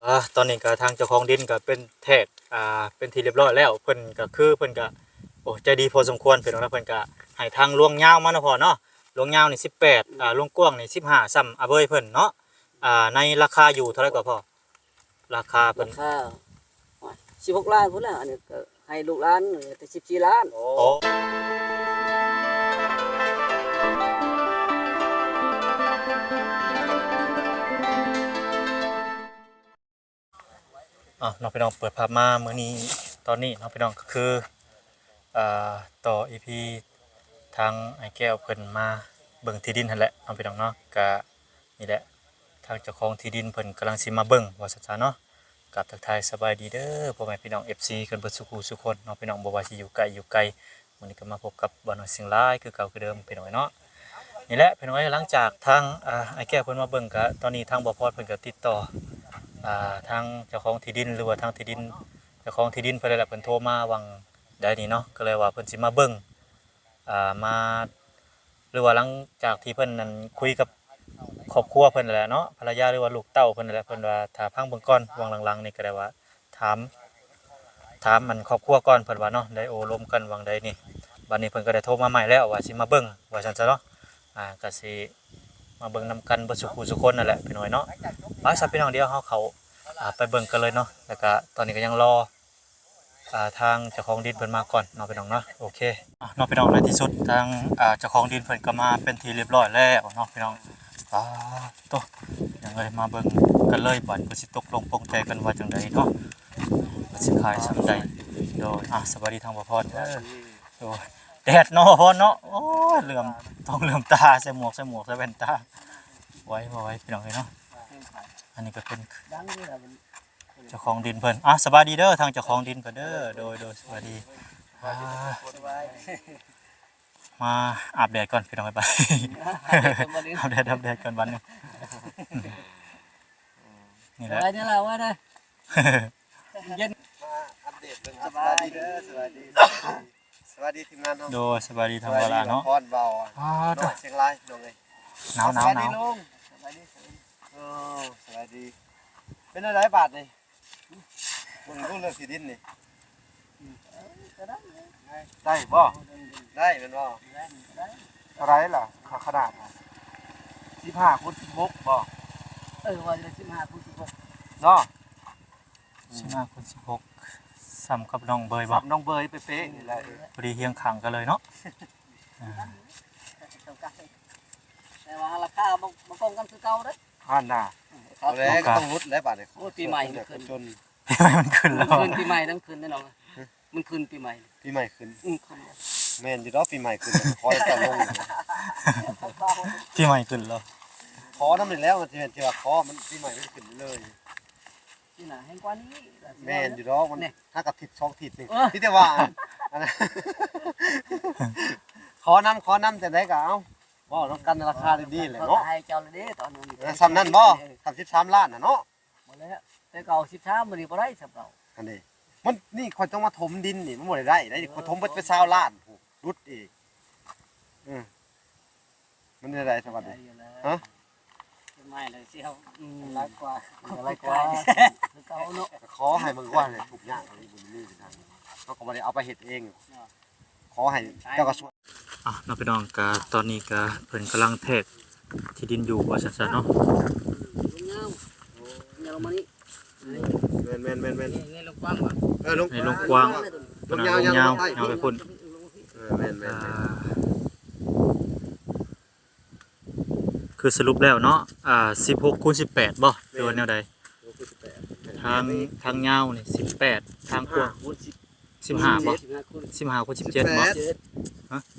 ອ່າ ຕອນນີ້ກໍທາງເຈົ້າຂອງດິນກໍເປັນແທກ ອ່າ ເປັນທີ່ຮຽບຮ້ອຍແລ້ວ. ເພິ່ນກໍຄື ເພິ່ນກໍ ໂອ້ ໃຈດີພໍສົມຄວນ ພີ່ນ້ອງເນາະ. ເພິ່ນກໍໃຫ້ທາງລວງຍາວມາເນາະພໍ່ເນາະ, ລວງຍາວນີ້ສິບແປດ ອ່າ ລວງກວ້າງນີ້ສິບຫ້າ ສ່ຳອາເບີຍເພິ່ນເນາະ. ອ່າ ໃນລາຄາຢູ່ເທົ່າໃດກໍພໍ່? ລາຄາເພິ່ນ ລາຄາ ໂອ້ຍ ສິບຫົກລ້ານພຸ້ນແຫຼະ. ອັນນີ້ກໍໃຫ້ລູກຫຼານແຕ່ສິບສີ່ລ້ານ. ໂອ້ ເອົາເນາະພີ່ນ້ອງ ເປີດພາບມາມື້ນີ້ ຕອນນີ້ເນາະພີ່ນ້ອງ ກໍຄື ອ່າ ຕໍ່ອີພີ ທາງອ້າຍແກ້ວເພິ່ນມາເບິ່ງທີ່ດິນຫັ້ນແຫຼະເນາະພີ່ນ້ອງເນາະ. ກະນີ້ແຫຼະ ທາງເຈົ້າຂອງທີ່ດິນເພິ່ນກຳລັງຊິມາເບິ່ງວ່າຊັ້ນຊະເນາະ. ກາບທັກທາຍສະບາຍດີເດີ ພໍ່ແມ່ພີ່ນ້ອງເອັຟຊີ ກັນເບິດສູ່ຄູ່ສູ່ຄົນເນາະພີ່ນ້ອງ ບໍ່ວ່າຊິຢູ່ໃກ້ຢູ່ໄກ. ມື້ນີ້ກໍມາພົບກັບບ່າວນ້ອຍຊຽງລາຍຄືເກົ່າຄືເດີມພີ່ນ້ອງເອີຍເນາະ. ນີ້ແຫຼະພີ່ນ້ອງເອີຍ ຫຼັງຈາກທາງ ອ່າ ອ້າຍແກ້ວເພິ່ນມາເບິ່ງ ກະຕອນນີ້ທາງບ່າວພອນເພິ່ນກໍຕິດຕໍ່ ອ່າ ທາງເຈົ້າຂອງທີ່ດິນ ຫຼືວ່າທາງທີ່ດິນ ເຈົ້າຂອງທີ່ດິນເພິ່ນແຫຼະ ເພິ່ນໂທມາຫວ່າງໃດນີ້ເນາະ ກໍເລີຍວ່າເພິ່ນຊິມາເບິ່ງ ອ່າ ມາ ຫຼືວ່າຫຼັງຈາກທີ່ເພິ່ນນັ້ນຄຸຍກັບຄອບຄົວເພິ່ນແຫຼະເນາະ ພັນລະຍາ ຫຼືວ່າລູກເຕົ້າເພິ່ນແຫຼະ ເພິ່ນວ່າຖ້າຟັງເບິ່ງກ່ອນ ຫວ່າງຫຼັງໆນີ້ກໍໄດ້ວ່າ ຖາມ ຖາມອັນຄອບຄົວກ່ອນ ເພິ່ນວ່າເນາະ ໄດ້ໂອ້ລົມກັນຫວ່າງໃດນີ້. ບັດນີ້ເພິ່ນກໍໄດ້ໂທມາໃໝ່ແລ້ວວ່າຊິມາເບິ່ງ ວ່າຊັ້ນຊະເນາະ. ອ່າ ກໍຊິມາເບິ່ງນຳກັນເບິດສູ່ຄູ່ສູ່ຄົນນັ້ນແຫຼະພີ່ນ້ອງເນາະ. ໄປຊະພີ່ນ້ອງ ດຽວເຮົາເຂົ້າ ອ່າ ໄປເບິ່ງກັນເລີຍເນາະ. ແລ້ວກໍຕອນນີ້ກໍຍັງລໍ ອ່າ ທາງເຈົ້າຂອງດິນເພິ່ນມາກ່ອນເນາະພີ່ນ້ອງເນາະ. ໂອເຄ ອ່ະ ເນາະພີ່ນ້ອງ ໃນທີ່ສຸດທາງ ອ່າ ເຈົ້າຂອງດິນເພິ່ນກໍມາເປັນທີ່ຮຽບຮ້ອຍແລ້ວເນາະພີ່ນ້ອງ. ອ່າ ໂຕ ຍັງເລີຍ ມາເບິ່ງກັນເລີຍ ບາດນີ້ເພິ່ນຊິຕົກລົງປົງໃຈກັນວ່າຈັ່ງໃດເນາະ ເພິ່ນຊິຂາຍສ່ຳໃດ. ໂດຍ ອ່າ ສະບາຍດີທາງບ່າວພອນເດີ. ໂດຍ ແດດເນາະ ບ່າວພອນເນາະ ໂອ້ຍ ເຫຼື້ອມ ຕ້ອງເຫຼື້ອມຕາ ໃສ່ໝວກ ໃສ່ໝວກ ໃສ່ແວ່ນຕາ ໄວບໍ່ໄວພີ່ນ້ອງເອີຍເນາະ. ອັນນີ້ກໍເປັນ ເຈົ້າຂອງດິນເພິ່ນ. ອ່າ ສະບາຍດີເດີ ທາງເຈົ້າຂອງດິນເພິ່ນເດີ. ໂດຍ ໂດຍ ສະບາຍດີ. ອ່າ ມາອາບແດດກ່ອນພີ່ນ້ອງເອີຍ ໄປ ອາບແດດ ອາບແດດກ່ອນບັດນີ້. ນີ້ແຫຼະ ສະບາຍດີລະ ວ່າໄດ້ ເຢັນ ມາອັບເດດເບິ່ງ. ສະບາຍດີເດີ ສະບາຍດີ ສະບາຍດີ ສະບາຍດີທີມງານເຮົາ. ໂດຍ ສະບາຍດີທາງເວລາເນາະ. ນະຄອນເບົາ ອ່າ ນ້ອຍຊຽງລາຍ ພີ່ນ້ອງເອີຍ. ໜາວ ໜາວ ສະບາຍດີ ໜາວ ລຸງ ສະບາຍດີ ເອີ ສະບາຍດີ. ເປັນແນວໃດບາດນີ້? ເບິ່ງເລື່ອງທີ່ດິນນີ້ ອືມ ເອີ ກໍໄດ້ ໄດ້ບໍ່? ໄດ້ແມ່ນບໍ່? ໄດ້ ໄດ້. ເທົ່າໃດລະ ຂະໜາດນະ? ສິບຫ້າຄູນສິບຫົກບໍ່? ເອີ ວ່າຊິໄດ້ສິບຫ້າຄູນສິບຫົກເນາະ. ອືມ ສິບຫ້າຄູນສິບຫົກ ສ່ຳກັບໜອງເບີຍບໍ່? ສ່ຳໜອງເບີຍເປະໆນີ້ແຫຼະ ພໍດີຮຽງຂ້າງກັນເລີຍເນາະ. ອ່າ ແຕ່ວ່າລາຄາບໍ່ ບໍ່ກົງກັນຄືເກົ່າເດ້. ຫັ້ນນະ ເອົາແລ້ວ ກໍຕ້ອງຫຼຸດແລ້ວບາດນີ້. ໂອ້ຍ ປີໃໝ່ມັນຂຶ້ນ ປີໃໝ່ມັນຂຶ້ນແລ້ວ ມັນຂຶ້ນ ປີໃໝ່ມັນຂຶ້ນແນ່ນອນ. ຮະ? ມັນຂຶ້ນປີໃໝ່ ປີໃໝ່ຂຶ້ນ. ອືມ ຂຶ້ນ ແມ່ນຢູ່ດອກ ປີໃໝ່ຂຶ້ນ ຂໍໃຫ້ເຈົ້າລົງ. ປີໃໝ່ຂຶ້ນແລ້ວ ຂໍນຳນີ້ແລ້ວ ມັນຊິແມ່ນທີ່ວ່າຂໍ ມັນປີໃໝ່ມັນຂຶ້ນເລີຍ. ນີ້ນະ ແຮງກວ່ານີ້ລະ ແມ່ນຢູ່ດອກ ມັນ ນີ້ ຫາກະທິດສອງທິດນີ້ ເອີ ມີແຕ່ວ່າ ອັນນັ້ນ ຂໍນຳ ຂໍນຳຈັ່ງໃດກໍເອົາ ເວົ້ານຳກັນລາຄາດີໆແຫຼະເນາະ. ໃຫ້ເຈົ້າລະເດ້ຕອນນັ້ນ ເອີ ສ່ຳນັ້ນບໍ່? ເອີ ສ່ຳສິບສາມລ້ານນະເນາະ. ບໍ່ແລ້ວ ແຕ່ເກົ່າສິບສາມ ມື້ນີ້ບໍ່ໄດ້ສ່ຳເກົ່າ. ອັນນີ້ ມັນ ນີ້ຂ້ອຍຕ້ອງມາຖົມດິນນີ້ ມັນບໍ່ໄດ້ໄດ້ ຂ້ອຍຖົມເບິດໄປຊາວລ້ານພຸ້ນ ຫຼຸດອີກ. ເອີ ມັນໄດ້ໄດ້ສະບັດນີ້ ຮະ? ເປັນໄມ້ເລີຍຊິເອົາ ອືມ ຫຼາຍກວ່າ ຫຼາຍກວ່າ ຄືເກົ່າເນາະ. ຂໍໃຫ້ມັນກວ່າແຫຼະ ທຸກຍາກເຮົານີ້ ບຸນມີຄືກັນ ເຮົາກໍບໍ່ໄດ້ເອົາໄປເຮັດເອງ ຂໍໃຫ້ເຈົ້າກະຊວນ. ອ່ະ ເນາະພີ່ນ້ອງ ກະຕອນນີ້ກະເພິ່ນກຳລັງແທກທີ່ດິນຢູ່ວ່າຊັ້ນຊະເນາະ. ຍາວ ຍາວມານີ້ ແມ່ນໆໆໆ ນີ້ ນີ້ລວງກວ້າງບໍ່? ເອີ ລວງ ນີ້ລວງກວ້າງ ລວງຍາວ ລວງຍາວ ຍາວໄປພຸ້ນ. ເອີ ແມ່ນໆໆ ອ່າ ຄືສະຫຼຸບແລ້ວເນາະ ອ່າ ສິບຫົກຄູນສິບແປດບໍ່ ຫຼືວ່າແນວໃດ? ທາງ ທາງຍາວນີ້ສິບແປດ ທາງກວ້າງ ສິບຫ້າບໍ່? ສິບຫ້າຄູນສິບເຈັດບໍ່? ຮະ?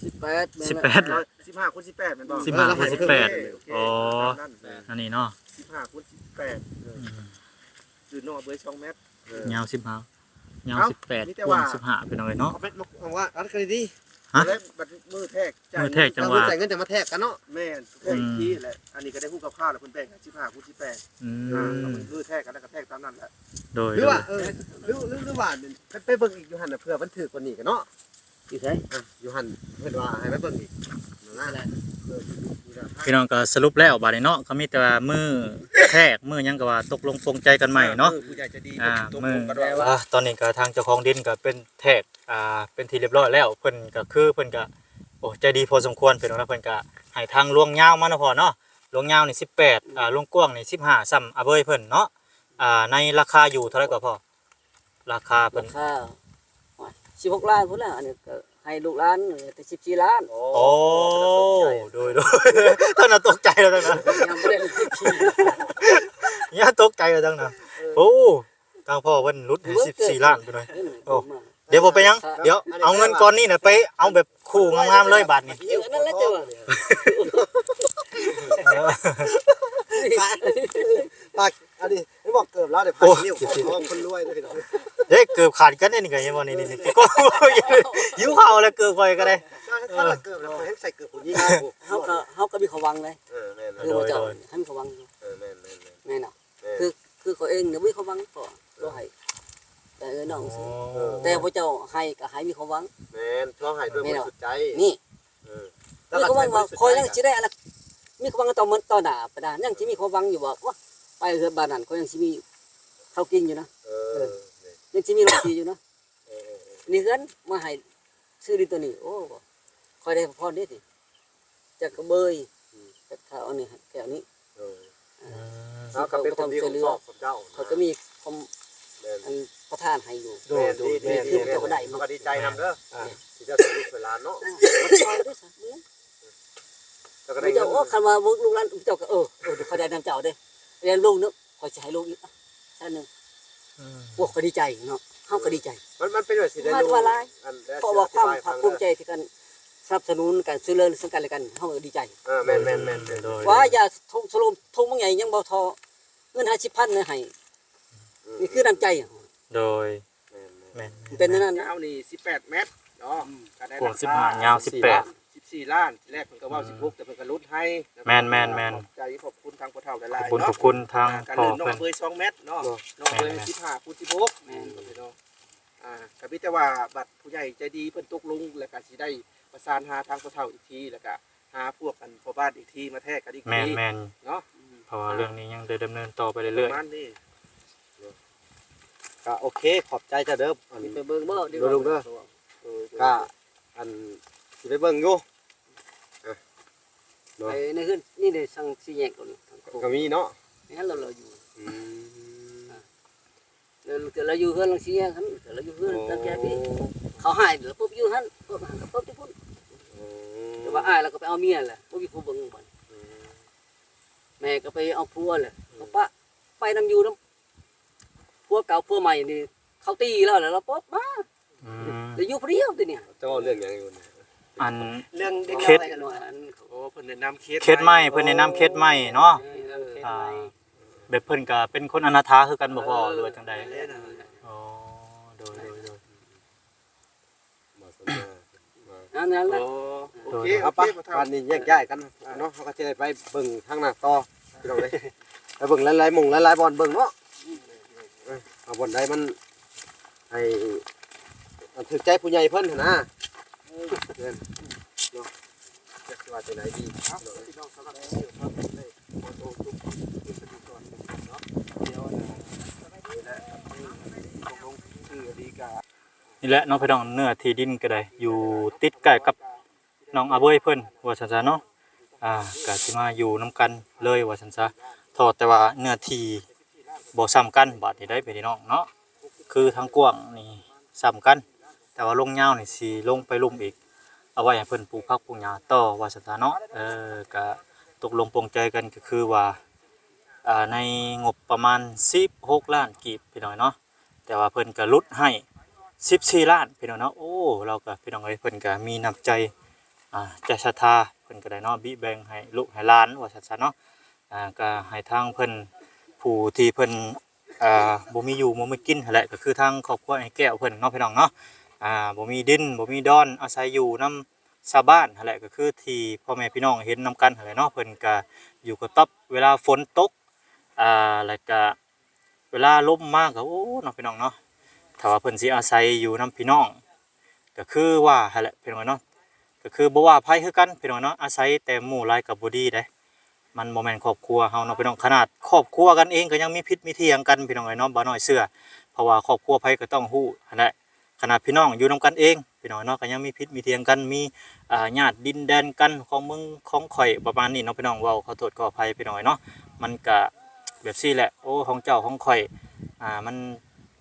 ສິບແປດ ສິບແປດ ສິບຫ້າຄູນສິບແປດແມ່ນບໍ່? ສິບຫ້າຄູນສິບແປດ ເອີ ໂອເຄ ອໍ ຕາມນັ້ນ ອັນນີ້ເນາະ ສິບຫ້າຄູນສິບແປດ ເອີ ອືມ ຄືໜໍ່ເບີຍສອງແມັດ ເອີ ຍາວສິບຫ້າ ຍາວສິບແປດ ກວ້າງສິບຫ້າ ພີ່ນ້ອງເອີຍເນາະ. ເອົາແມັດມາ ເອົາວ່າ ອັນນີ້ດີ ຮະ? ແລ້ວບັດມື້ແທກ ມື້ແທກຈັ່ງວ່າ ແລ້ວມື້ຈ່າຍເງິນຈັ່ງມາແທກກັນເນາະ. ແມ່ນ ແທກອີກທີແຫຼະ ອືມ ອັນນີ້ກໍໄດ້ຮູ້ຄ່າວໆແລ້ວ ເພິ່ນແບ່ງໃຫ້ສິບຫ້າຄູນສິບແປດ ອືມ ອ່າ ມື້ແທກກັນແລ້ວກໍແທກຕາມນັ້ນແຫຼະ. ໂດຍ ຫຼືວ່າ ໂດຍ ເອີ ຫຼື ຫຼືວ່າແມ່ນໄປເບິ່ງອີກຢູ່ຫັ້ນນະ ເພື່ອມັນຖືກກວ່ານີ້ກໍເນາະ. ຢູ່ໃສ? ອ່ະ ຢູ່ຫັ້ນ ເພິ່ນວ່າໃຫ້ໄປເບິ່ງອີກນັ້ນນະ ເພື່ອ ພີ່ນ້ອງກໍສະຫຼຸບແລ້ວບາດນີ້ເນາະ ກໍມີແຕ່ວ່າມື້ແທກມື້ຫຍັງກໍວ່າຕົກລົງປົງໃຈກັນໃໝ່ເນາະ. ຜູ້ໃຫຍ່ໃຈດີ ອ່າ ເພິ່ນຕົກລົງກັນວ່າ ມື້ ອ່າ ຕອນນີ້ກໍທາງເຈົ້າຂອງດິນກໍເປັນແທກ ອ່າ ເປັນທີ່ຮຽບຮ້ອຍແລ້ວ. ເພິ່ນກໍຄືເພິ່ນກໍ ໂອ້ ໃຈດີພໍສົມຄວນ ເພິ່ນວ່າເນາະ. ເພິ່ນກໍໃຫ້ທາງລວງຍາວມາເນາະພໍ່ເນາະ ລວງຍາວນີ້ສິບແປດ ອ່າ ລວງກວ້າງນີ້ສິບຫ້າ ສ່ຳອາເບີຍເພິ່ນເນາະ. ອ່າ ໃນລາຄາຢູ່ເທົ່າໃດກໍພໍ່? ລາຄາເພິ່ນ ລາຄາ ໂອ້ຍ ສິບຫົກລ້ານພຸ້ນແຫຼະ. ອັນນີ້ກໍໃຫ້ລູກຫຼານແຕ່ສິບສີ່ລ້ານ. ໂອ້ ໂອ້ ໂດຍ ໂດຍ ຕອນນັ້ນຕົກໃຈແລ້ວຕອນນັ້ນ ຍັງບໍ່ໄດ້ເລີຍ ຍັງຕົກໃຈແລ້ວຕອນນັ້ນ. ເອີ ໂອ້ ທາງພໍ່ເພິ່ນຫຼຸດໃຫ້ສິບສີ່ລ້ານພຸ້ນເລີຍ. ເອີ ໂອ້ ດຽວບໍ່ເປັນຫຍັງ ດຽວເອົາເງິນກ້ອນນີ້ນະໄປເອົາແບບຄູ່ງາມໆເລີຍບາດນີ້. ເອີ ອັນນັ້ນແຫຼະເຈົ້າວ່າ ເອີ ປາກ ອັນນີ້ບອກເກີບລາວເດ້ ໂອ້ຍ ຂອງຄົນລວຍເດ້ພີ່ນ້ອງ. ເດ້ ເກີບຂາດກັນນີ້ກໍເຫັນບໍ່ ນີ້ໆ ຫິວເຂົ້າແລ້ວເກີບຂ້ອຍກໍໄດ້. ເອີ ເກີບແລ້ວຂ້ອຍໃສ່ເກີບຜູ້ຍິງ ເຮົາກໍ ເຮົາກໍມີຄວາມຫວັງເດ້. ເອີ ແມ່ນ ຄືພວກເຈົ້າ ໂດຍ ໃຫ້ມີຄວາມຫວັງຢູ່. ເອີ ແມ່ນໆໆ ແມ່ນເນາະ. ແມ່ນ ຄື ຄືຂ້ອຍເອງນີ້ມີຄວາມຫວັງກໍ ກໍໃຫ້ ແຕ່ເອື້ອຍນ້ອງຊື່ ເອີ ແຕ່ພວກເຈົ້າໃຫ້ກໍໃຫ້ມີຄວາມຫວັງ. ແມ່ນ ເຮົາໃຫ້ດ້ວຍ ແມ່ນ ບໍລິສຸດໃຈ ນີ້. ເອີ ມີຄວາມຫວັງວ່າຂ້ອຍຍັງຊິໄດ້ອັນນັ້ນ ມີຄວາມຫວັງຕໍ່ມື້ຕໍ່ໜ້າໄປນະ ຍັງຊິມີຄວາມຫວັງຢູ່ບໍ່ ວ່າໄປເຮືອນບ້ານນັ້ນຂ້ອຍຍັງຊິມີເຂົ້າກິນຢູ່ນະ. ເອີ ເອີ ຍັງຊິມີລົດຂີ່ຢູ່ນະ. ເອີ ເອີ ເອີ ນີ້ເຮືອນມາໃຫ້ຊື້ດິນຕົວນີ້ ໂອ້ ຂ້ອຍໄດ້ພອນເດ້ຕິ ຈັກກະເບີຍ ອືມ ຈັກເຂົ້າອັນນີ້ແກ້ວນີ້. ໂດຍ ເອີ ເຮົາກໍເປັນຄົນດີຂອງຊອກຂອງເຈົ້າ ຂ້ອຍກໍມີຄວາມ ແມ່ນ ອັນປະທານໃຫ້ຢູ່. ໂດຍ ໂດຍ ແມ່ນ ແມ່ນ ເຮົາກໍໄດ້ ເຮົາກໍດີໃຈນຳເດີ ອ່າ ທີ່ເຈົ້າຊ່ວຍລູກຊ່ວຍຫຼານເນາະ. ອ່າ ຊ່ອຍເດ້ຊະ ເອີ ເຈົ້າກໍໄດ້ເງິນ ໂອ້ ຄັນວ່າລູກຫຼານເຈົ້າກໍ ເອີ ເອີ ຂ້ອຍໄດ້ນຳເຈົ້າເດ້ ລ້ຽງລູກເນາະ ຂ້ອຍຊິໃຫ້ລູກອີກ ອ່ະ ແສນໜຶ່ງ. ອືມ ໂອ້ ຂ້ອຍດີໃຈເນາະ ເຮົາກໍດີໃຈ. ມັນ ມັນເປັນແບບຊິໄດ້ ວ່າຫຼາຍ ເພາະວ່າຄວາມພາກພູມໃຈທີ່ກັນສະໜັບສະໜູນກັນ ຊ່ວຍເຫຼືອເຊິ່ງກັນແລະກັນ ເຮົາກໍດີໃຈ. ເອີ ແມ່ນໆໆ ໂດຍ ວ່າຢ່າທຸ່ງສະໂລມ ທຸ່ງບັກໃຫຍ່ຍັງບໍ່ທໍ່ເງິນຫ້າສິບພັນໃຫ້. ອືມ ນີ້ຄືນ້ຳໃຈ. ໂດຍ ແມ່ນໆ ແມ່ນໆ ເປັນແນວນັ້ນນະ. ຍາວນີ້ສິບແປດແມັດເນາະ ອືມ ກໍໄດ້ ກວ້າງສິບຫ້າ ຍາວສິບແປດ ສິບສີ່ລ້ານ. ທີແລກເພິ່ນກໍເວົ້າ ອືມ ສິບຫົກ ແຕ່ເພິ່ນກໍຫຼຸດໃຫ້. ແມ່ນໆໆ ຂອບໃຈຂອບຄຸນທາງພໍ່ເຖົ້າຫຼາຍໆ ຂອບຄຸນ ເນາະ ຂອບຄຸນທາງ ອ່າ ກໍເລີຍ ພໍ່ເພິ່ນ ນ້ອງເບີຍສອງແມັດເນາະ ເນາະ ນ້ອງເບີຍ ແມ່ນໆ ສິບຫ້າຄູນສິບຫົກ. ແມ່ນ ພີ່ນ້ອງ ອ່າ ກໍມີແຕ່ວ່າບັດຜູ້ໃຫຍ່ໃຈດີເພິ່ນຕົກລົງ ແລ້ວກໍຊິໄດ້ປະສານຫາທາງພໍ່ເຖົ້າອີກທີ ແລ້ວກໍຫາພວກອັນພໍ່ບ້ານອີກທີມາແທກກັນອີກທີ ແມ່ນໆ ເນາະ. ເພາະວ່າເລື່ອງນີ້ຍັງໄດ້ດຳເນີນຕໍ່ໄປເລື້ອຍໆ ປະມານນີ້ເນາະ. ກໍໂອເຄ ຂອບໃຈເຈົ້າເດີ ອັນ ໄປເບິ່ງບໍ່ ເດີລຸງເດີ. ເອີ ກໍອັນ ຊິໄປເບິ່ງຢູ່ ອ່ະ ເນາະ ໄປໃນເຮືອນນີ້ເດ້ ທາງສີ່ແຍກຕົວນີ້ ກໍມີເນາະ ໃນຫັ້ນລາວຢູ່. ອືມ ອ່າ ແລ້ວເທື່ອລາວຢູ່ເຮືອນຫຼັງສີ່ແຍກຫັ້ນ ເທື່ອລາວຢູ່ເຮືອນ ໂອ້ ຫຼັງແຈພີ້ ເຂົາໃຫ້ແລ້ວປຸບຢູ່ຫັ້ນ ປຸບຫັ້ນກໍປຸບຢູ່ພຸ້ນ. ໂອ້ ແຕ່ວ່າອ້າຍລາວກໍໄປເອົາເມຍແຫຼະ ບໍ່ມີຜູ້ເບິ່ງບັດ. ອືມ ແມ່ກໍໄປເອົາຜົວແຫຼະ ອືມ ກໍປະ ໄປນຳຢູ່ນຳ ຜົວເກົ່າຜົວໃໝ່ນີ້ ເຂົາຕີລາວແລ້ວ ລາວປົບມາ. ອືມ ແລ້ວຢູ່ຜູ້ດຽວຕິນີ້. ເຈົ້າເວົ້າເລື່ອງຫຍັງຢູ່ນີ້? ອັນ ເລື່ອງເດັກນ້ອຍກັນວ່າ ອັນ ໂອ້ ເພິ່ນແນະນຳເຂດ ເຂດໃໝ່ ເພິ່ນແນະນຳເຂດໃໝ່ເນາະ. ເອີ ເອີ ເຂດໃໝ່ ອ່າ ແບບເພິ່ນກະເປັນຄົນອະນາຖາຄືກັນບໍ່ພໍ່ ເອີ ຫຼືວ່າຈັ່ງໃດ? ແມ່ນແຫຼະ. ອໍ ໂດຍ ໂດຍ ໂດຍ. ມາສັນຍາ ມາ ນັ້ນແຫຼະ. ໂອ້ ໂອເຄ ໂອເຄ ເອົາປະ ໂອເຄ ບາດນີ້ແຍກຍ້າຍກັນເນາະ ເຮົາກໍຊິໄດ້ໄປເບິ່ງທາງໜ້າຕໍ່ ພີ່ນ້ອງເອີຍ ໄປເບິ່ງຫຼາຍໆໝ່ອງ ຫຼາຍໆບ່ອນເບິ່ງເນາະ. ເອີ ເອົາບ່ອນໃດມັນໃຫ້ ມັນຖືກໃຈຜູ້ໃຫຍ່ເພິ່ນຫັ້ນນະ. ເອີ ແມ່ນເນາະ ຈັກຊິວ່າຈັ່ງໃດດີເນາະ. ພີ່ນ້ອງ ສຳລັບຄລິບນີ້ກໍຂໍຕົວຈົບຄລິບໄວ້ສ່ຳນີ້ກ່ອນເນາະ. ດຽວ ເອີ ນີ້ແຫຼະເນາະພີ່ນ້ອງ ເນື້ອທີ່ດິນກໍໄດ້ຢູ່ຕິດໃກ້ກັບນ້ອງອາເບີຍເພິ່ນວ່າຊັ້ນຊະເນາະ. ອ່າ ກໍຊິມາຢູ່ນຳກັນເລີຍວ່າຊັ້ນຊະ ເພາະແຕ່ວ່າເນື້ອທີ່ບໍ່ສ່ຳກັນບາດນີ້ໄດ໋ພີ່ນ້ອງເນາະ. ຄືທາງກວ້າງນີ້ສ່ຳກັນ ແຕ່ວ່າລົງຍາວນີ້ຊິລົງໄປລຸ່ມອີກ ເອົາໄວ້ໃຫ້ເພິ່ນປູກຜັກປູກຫຍ້າຕໍ່ວ່າຊັ້ນຊະເນາະ. ເອີ ກໍຕົກລົງປົງໃຈກັນ ກໍຄືວ່າ ອ່າ ໃນງົບປະມານສິບຫົກລ້ານກີບ ພີ່ນ້ອງເນາະ. ແຕ່ວ່າເພິ່ນກໍຫຼຸດໃຫ້ສິບສີ່ລ້ານ ພີ່ນ້ອງເນາະ. ໂອ້ ລາວກໍ ພີ່ນ້ອງເອີຍ ເພິ່ນກໍມີນ້ຳໃຈ ອ່າ ໃຈສັດທາ ເພິ່ນກໍໄດ້ເນາະ ບິແບ່ງໃຫ້ລູກໃຫ້ຫຼານວ່າຊັ້ນຊະເນາະ. ອ່າ ກໍໃຫ້ທາງເພິ່ນ ຜູ້ທີ່ເພິ່ນ ອ່າ ບໍ່ມີຢູ່ບໍ່ມີກິນຫັ້ນແຫຼະ ກໍຄືທາງຄອບຄົວອ້າຍແກ້ວເພິ່ນເນາະ ພີ່ນ້ອງເນາະ. ອ່າ ບໍ່ມີດິນບໍ່ມີດອນ ອາໄສຢູ່ນຳຊາວບ້ານຫັ້ນແຫຼະ ກໍຄືທີ່ພໍ່ແມ່ພີ່ນ້ອງເຫັນນຳກັນຫັ້ນແຫຼະເນາະ. ເພິ່ນກໍຢູ່ກະຕ໊ອບເວລາຝົນຕົກ ອ່າ ແລ້ວກະ ເວລາລົມມາກໍ ໂອ້ ເນາະ ພີ່ນ້ອງເນາະ ຖ້າວ່າເພິ່ນຊິອາໄສຢູ່ນຳພີ່ນ້ອງ ກໍຄືວ່າຫັ້ນແຫຼະ ພີ່ນ້ອງເນາະ. ກໍ ກໍຄືບໍ່ວ່າໃຜຄືກັນພີ່ນ້ອງເນາະ ອາໄສແຕ່ໝູ່ຫຼາຍກໍບໍ່ດີເດ້ ມັນບໍ່ແມ່ນຄອບຄົວເຮົາເນາະພີ່ນ້ອງ ຂະໜາດຄອບຄົວກັນເອງກໍຍັງມີຜິດມີຖຽງກັນພີ່ນ້ອງເອີຍເນາະ ບ່າວນ້ອຍເຊື່ອ ເພາະວ່າຄອບຄົວໃຜກໍຕ້ອງຮູ້ຫັ້ນແຫຼະ ຂະໜາດພີ່ນ້ອງຢູ່ນຳກັນເອງພີ່ນ້ອງເນາະ ກໍຍັງມີຜິດມີຖຽງກັນ ມີ ອ່າ ຍາດດິນແດນກັນ ຂອງມຶງຂອງຂ້ອຍ ປະມານນີ້ເນາະພີ່ນ້ອງ ເວົ້າຂໍໂທດຂໍອະໄພພີ່ນ້ອງເນາະ ມັນກະແບບຊີ້ແຫຼະ ໂອ້ ຂອງເຈົ້າຂອງຂ້ອຍ ອ່າ ມັນ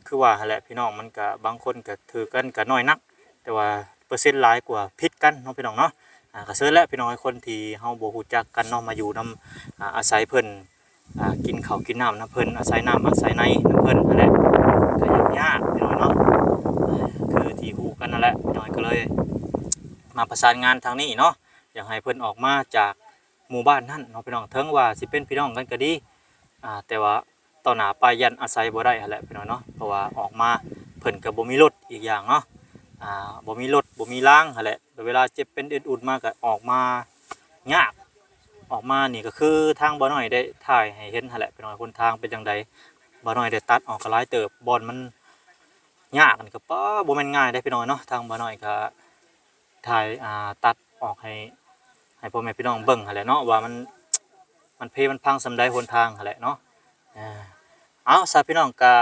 ຄືວ່າຫັ້ນແຫຼະພີ່ນ້ອງ ມັນກະບາງຄົນກະຖືກກັນກະນ້ອຍນັກ ແຕ່ວ່າເປີເຊັນຫຼາຍກວ່າຜິດກັນເນາະພີ່ນ້ອງເນາະ ອ່າ ກະເຊີນແຫຼະພີ່ນ້ອງ ຄົນທີ່ເຮົາບໍ່ຮູ້ຈັກກັນເນາະ ມາຢູ່ນຳ ອ່າ ອາໄສເພິ່ນ ອ່າ ກິນເຂົ້າກິນນ້ຳນຳເພິ່ນ ອາໄສນ້ຳອາໄສໃນນຳເພິ່ນຫັ້ນແຫຼະ ກໍຍາກໆ ພີ່ນ້ອງເນາະ ຄືທີ່ຮູ້ກັນນັ້ນແຫຼະ ນ້ອຍກໍເລີຍມາປະສານງານທາງນີ້ເນາະ ຢາກໃຫ້ເພິ່ນອອກມາຈາກໝູ່ບ້ານນັ້ນເນາະພີ່ນ້ອງ ເຖິງວ່າຊິເປັນພີ່ນ້ອງກັນກໍດີ ອ່າ ແຕ່ວ່າຕໍ່ໜ້າໄປຢ້ານອາໄສບໍ່ໄດ້ຫັ້ນແຫຼະພີ່ນ້ອງເນາະ ເພາະວ່າອອກມາເພິ່ນກໍບໍ່ມີລົດອີກຢ່າງເນາະ ອ່າ ບໍ່ມີລົດບໍ່ມີລາງຫັ້ນແຫຼະ ແລ້ວເວລາເຈັບເປັນເອັນອຸ່ນມາກໍອອກມາຍາກ ອອກມານີ້ກໍຄືທາງບ່າວນ້ອຍໄດ້ຖ່າຍໃຫ້ເຫັນຫັ້ນແຫຼະພີ່ນ້ອງ ຫົນທາງເປັນຈັ່ງໃດ ບ່າວນ້ອຍໄດ້ຕັດອອກກໍຫຼາຍເຕີບ ບ່ອນມັນຍາກ ອັນນີ້ກໍ ປາ ບໍ່ແມ່ນງ່າຍເດ້ພີ່ນ້ອງເນາະ ທາງບ່າວນ້ອຍກໍຖ່າຍ ອ່າ ຕັດອອກໃຫ້ ໃຫ້ພໍ່ແມ່ພີ່ນ້ອງເບິ່ງຫັ້ນແຫຼະເນາະ ວ່າມັນ ມັນເພມັນພັງສ່ຳໃດຫົນທາງຫັ້ນແຫຼະເນາະ ເອົາ ຊະພີ່ນ້ອງ ກະ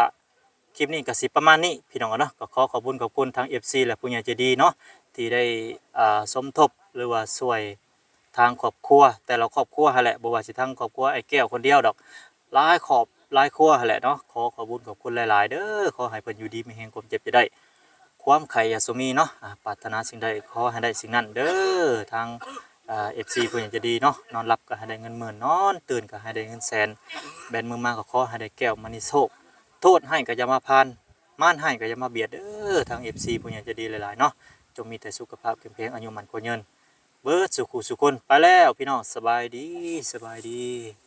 ຄລິບນີ້ກໍຊິປະມານນີ້ພີ່ນ້ອງເນາະ ກໍຂໍຂອບຄຸນຂອບຄຸນທາງເອັຟຊີ ແລະ ຜູ້ໃຫຍ່ໃຈດີເນາະ ທີ່ໄດ້ ອ່າ ສົມທົບ ຫຼືວ່າຊ່ວຍທາງຄອບຄົວ ແຕ່ລະຄອບຄົວຫັ້ນແຫຼະ ບໍ່ວ່າຊິທາງຄອບຄົວອ້າຍແກ້ວຄົນດຽວດອກ ຫຼາຍຄອບຫຼາຍຄົວຫັ້ນແຫຼະເນາະ ຂໍຂອບຄຸນຂອບຄຸນຫຼາຍໆເດີ ຂໍໃຫ້ເພິ່ນຢູ່ດີມີແຮງ ຄວາມເຈັບຢ່າໄດ້ ຄວາມໄຂ້ຢ່າສູ່ມີເນາະ ອາ ປາດຖະໜາສິ່ງໃດຂໍໃຫ້ໄດ້ສິ່ງນັ້ນເດີ ທາງ ເອີ ເອັຟຊີ ຜູ້ໃຫຍ່ໃຈດີເນາະ ນອນຫຼັບກໍໃຫ້ໄດ້ເງິນໝື່ນ ນອນຕື່ນກໍໃຫ້ໄດ້ເງິນແສນ ແບນມືມາກໍຂໍໃຫ້ໄດ້ແກ້ວມະນີໂຊກ ໂທດຮ້າຍກໍຢ່າມາຜ່ານ ມານຮ້າຍກໍຢ່າມາບຽດເດີ ທາງເອັຟຊີ ຜູ້ໃຫຍ່ໃຈດີຫຼາຍໆເນາະ ຈົ່ງມີແຕ່ສຸຂະພາບເຂັ້ມແຂງ ອາຍຸໝັ້ນຂວັນຍືນ ເບິດສູ່ຄູ່ສູ່ຄົນ ໄປແລ້ວພີ່ນ້ອງ ສະບາຍດີ ສະບາຍດີ.